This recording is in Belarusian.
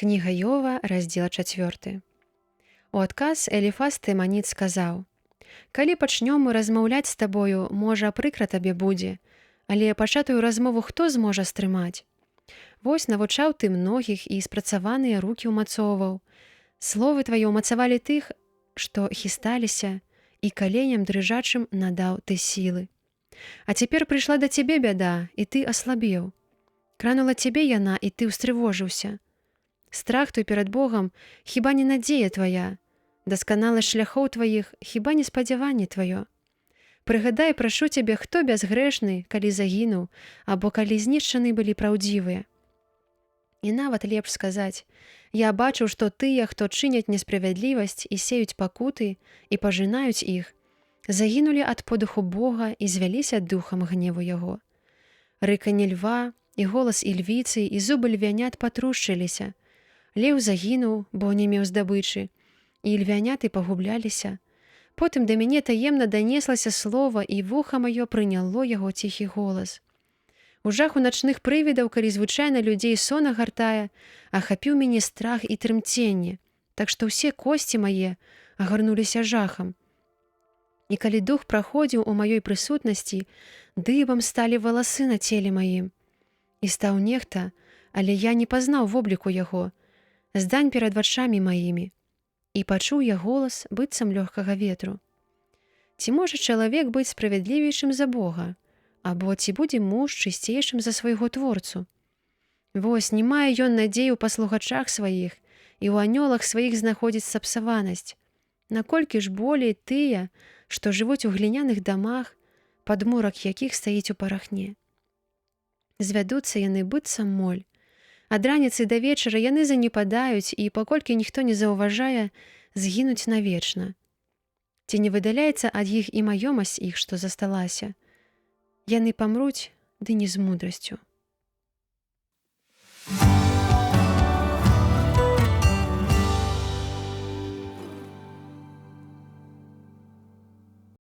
Кніга Йова, раздзел 4. У адказ Эліфаз Тэманіт сказаў: « Калі пачнём мы размаўляць з табою, можа, прыкра табе будзе, але пачатую размову хто зможа стрымаць? Вось навучаў ты многіх і спрацаваныя рукі ўмацоўваў. Словы твае ўмацавалі тых, што хісталіся, і каленям дрыжачым надаў ты сілы. А цяпер прыйшла да цябе бяда, і ты аслабеў. Кранула цябе яна, і ты ўстрывожыўся. Страх той перад Богам, хіба не надзея твая, дасканаласць шляхоў тваіх, хіба не спадзяванне тваё. Прыгадай, прашу цябе, хто бязгрэшны, калі загінуў, або калі знішчаны былі праўдзівыя. І нават лепш сказаць: Я бачыў, што тыя, хто чыняць несправядлівасць і сеюць пакуты і пажынаюць іх, загінулі ад подыху Бога і звяліся духам гневу яго. Рыканне льва і голас ільвіцы і зубы львянят патрушчыліся. Леў загінуў, бо не меў здабычы, і львяняты пагубляліся. Потым да мяне таемна данеслася слова, і вуха маё прыняло яго ціхі голас. У жаху начных прывідаў, калі звычайна людзей сон агартае, ахапіў мяне страх і трымценне, так што ўсе косці мае агарнуліся жахам. І калі дух праходзіў у маёй прысутнасці, дыбам сталі валасы на целе маім. І стаў нехта, але я не пазнаў вобліку яго, здань перад вачамі маімі. І пачуў я голас быццам лёгкага ветру. Ці можа чалавек быць справядлівейшым за Бога, або ці будзе муж чысцейшым за свайго творцу? Вось не мае ён надзеі ў паслугачах сваіх і ў анёлах сваіх знаходзіць сапсаванасць. Наколькі ж болей тыя, што жывуць у гліняных дамах, падмурак якіх стаіць у парахне. Звядуцца яны быццам моль. Ад раніцы да вечара яны занепадаюць і, паколькі ніхто не заўважае, згінуць навечна. Ці не выдаляецца ад іх і маёмасць іх, што засталася? Яны памруць, ды не з мудрасцю.